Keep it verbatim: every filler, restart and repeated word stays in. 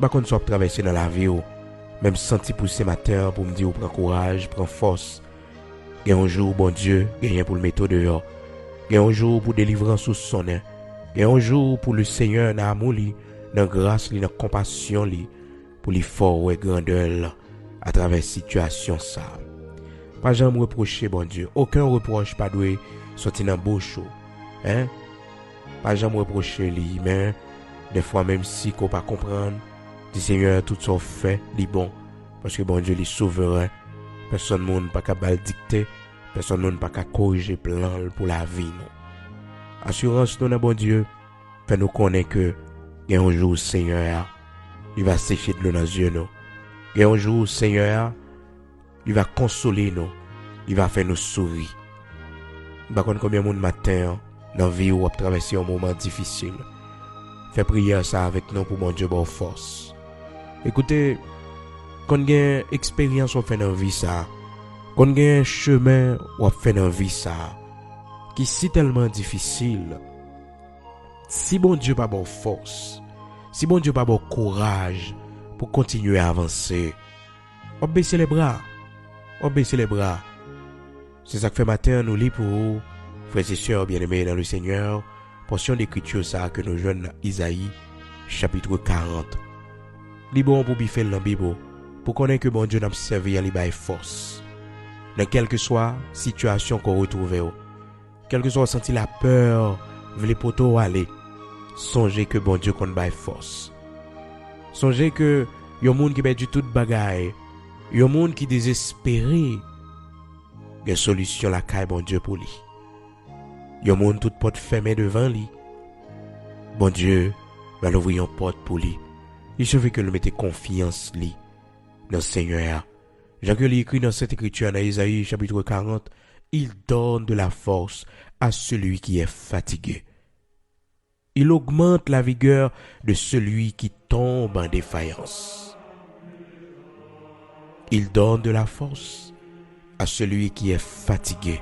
pa konn sa w ap travèse nan lavi w, men m santi pouse maten an pou m di w pran kouraj, pran fòs. Gen yon jou Bondye genyen pou l mete w deyò. Gen yon jou pou delivrans ou sonnen. Gen yon jou pou Lesenyè nan amou li, nan gras li, nan konpasyon li, pou li fè w wè grandè l atravè sitiyasyon sa a. Pa janm repwoche Bondye. Okenn repwòch pa dwe soti nan bouch ou. Hein? Pa janm repwoche li, men dèfwa, menm si ke w pa konprann, di Senyè, tout sa w fè, li bon. Paske Bondye, li souveren. Pèsonn moun pa ka ba l dikte, pèsonn moun pa ka korije plan l pou lavi nou. Asirans nou nan Bondye fè nou konnen ke gen yon jou Senyè a, li va seche dlo nan zye nou. Gen yon jou Senyè a, li va konsole nou, li va fè nou souri. M pa konn konbyen moun maten an, nan vi w, w ap travèse yon moman difisil. Fè priyè sa avèk nou pou Bondye ba w fòs. Ekoute, konn gen eksperyans w ap fè nan vi sa, konn gen chemen w ap fè nan vi sa, ki si tèlman difisil. Si Bondye pa ba w fòs, si Bondye pa ba w kouraj pou kontinye avanse, w ap bese lè bra, w ap bese lè bra. Se sa k fè maten an nou li pou ou, frè e sè byeneme nan le Senyè, pòsyon dekriti sa a ke nou jwenn nan Izayi, chapit karant. Li bon pou bifye l nan Bib ou, pou konnen ke Bondye n ap sèvi a, li bay fòs. Nan kèlkeswa sitiyasyon ke w retwouve w, kèlkeswa w santi lapè vle pote w ale, sonje ke Bondye konn bay fòs. Sonje ke yon moun ki pèdi tout bagay, yon moun ki dezespere, gen solisyon lakay Bondye pou li. Yon moun tout pòt fèmen devan li, Bondye va louvri yon pòt pou li. Il suffit ke l mete konfyans li nan Senyè a. Jan ke li ekri nan Sent Ekriti a, nan Ezayi chapit karant, Il donne de la force à celui qui est fatigué. Il augmente la vigueur de celui qui tombe en défaillance. Il donne de la force à celui qui est fatigué.